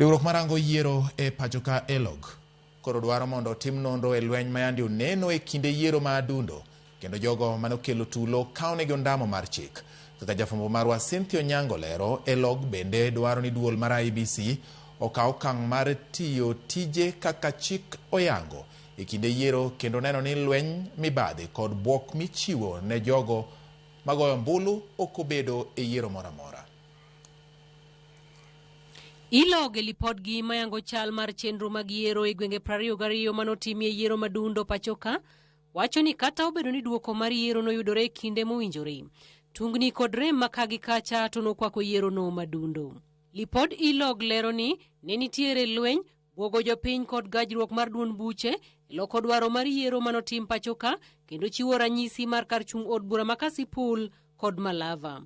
Riwruok marango yiero e pachoka ELOG koro dwaro mondo otim nonro e lweny ma yande oneno e kinde yiero ma Adundo kendo jogo manokelo tulo kawnegi ondamo mar chik. Kaka jafwambo marwa Cynthia Onyango lero, ELOG bende dwaro ni duol mar IEBC okaw okang' mar tiyo tije kaka chik oyango e kinde yiero kendo neno ni lweny mibadhi kod bwok michiwo ne jogo magoyo ombulu ok obedo e yiero moro amora. Ilog e lipodgi mayango chal mar chenro mag yiero e gwenge 22 manotimie yiero madundo pachoka wacho ni kata obedo ni duoko mar yiero noyudore e kinde mowinjore, tungni kod rem ma ka gi kacha to nokwako yierono madundo. Lipod Ilog lero ni ne nitiere lweny, bwogo jopiny kod gajruok mar duond buche e loko dwaro mar yiero manotim pachoka kendo chiwo ranyisi mar kar chung' od bura ma Kasipul kod Malava.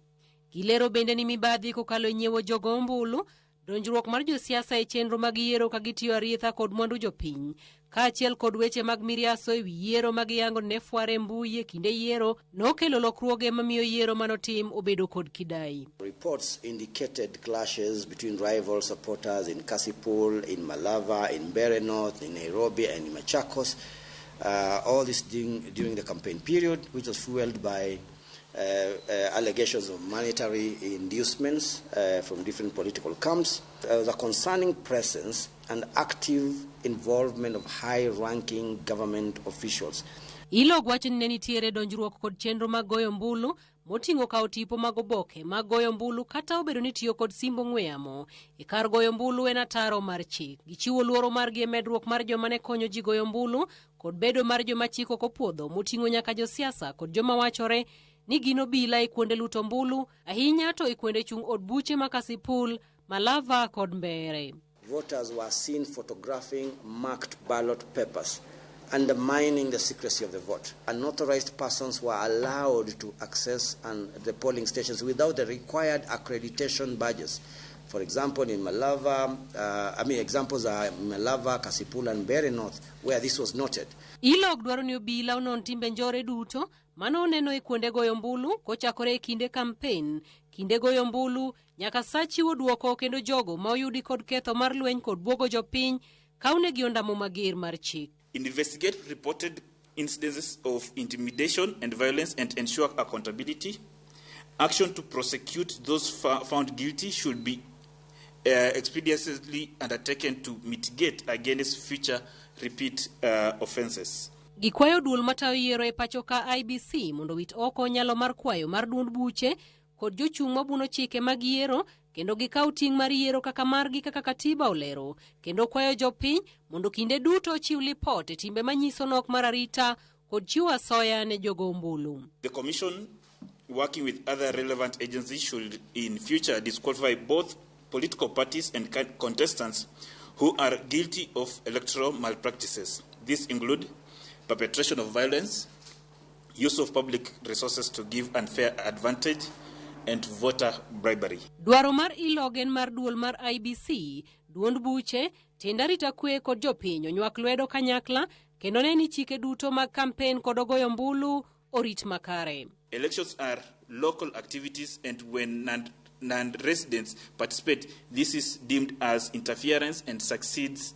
Gilero bende ni mibadhi kokalo e nyiewo jogo ombulu, donjruok mar josiasa e chenro mag yiero ka gitiyo arietha kod mwandu jopiny, kaachiel kod weche mag miriaso e wi yiero ma giyango ne fware e mbui e kinde yiero nokelo lokruoge mamiyo yiero manotim obedo kod kidai. Reports indicated clashes between rival supporters in Kasipul, in Malava, in Mbeere North, in Nairobi, and in Machakos. All this during the campaign period, which was fueled by allegations of monetary inducements from different political camps. The concerning presence and active involvement of high-ranking government officials. Ilog wacho ni ne nitiere donjruok kod chenro mag goyo ombulu moting'o kawo tipo mag oboke mag goyo ombulu kata obedo ni tiyo kod simb ong'we yamo e kar goyo ombulu en ataro mar chik. Gichiwo luoro margi e medruok mar joma ne konyo ji goyo ombulu kod bedo mar joma chik ok opuodho moting'o nyaka josiasa kod joma wachore ni gin obila e kuonde luto ombulu ahinya to e kuonde chung' od buche ma Kasipul, Malava kod Mbeere. Voters were seen photographing marked ballot papers, undermining the secrecy of the vote. Unauthorized persons were allowed to access the polling stations without the required accreditation badges. For example, in Malava, I mean, examples are Malava, Kasipul, and Mbeere North, where this was noted. Ilog dwaro ni obila onon timbe njore duto mano oneno e kuonde goyo ombulu kochakore e kinde kampen, kinde goyo ombulu nyaka sa chiwo duoko kendo jogo ma oyudi kod ketho mar lweny kod bwogo jopiny kawnegi ondamo mager mar chik. Investigate reported incidences of intimidation and violence and ensure accountability. Action to prosecute those found guilty should be expeditiously undertaken to mitigate against future repeat offenses. Gikwayo duol matayo yiero e pacho ka IEBC mondo owit oko nyalo mar kwayo mar duond buche kod jochung' mabuno chike mag yiero kendo gikaw ting' mar yiero kaka margi kaka katiba olero kendo kwayo jopiny mondo kinde duto ochiw lipot e timbe manyiso nok mar arita kod chiwo asoya ne jogo ombulu. The Commission, working with other relevant agencies, should in future disqualify both political parties and contestants who are guilty of electoral malpractices. These include perpetration of violence, use of public resources to give unfair advantage, and voter bribery. Dwaro mar ilog en mar duol mar IEBC, duond buche, tend arita kwe kod jopiny onywak lwedo kanyakla kendo ne ni chike duto mag kampen kod ogoyo ombulu orit makare. Elections are local activities, and when non-residents participate, this is deemed as interference and succeeds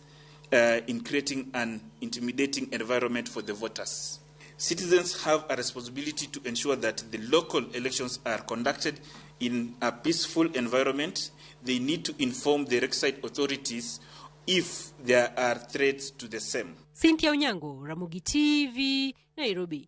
in creating an intimidating environment for the voters. Citizens have a responsibility to ensure that the local elections are conducted in a peaceful environment. They need to inform the requisite authorities if there are threats to the same. Cynthia Onyango, Ramogi TV, Nairobi.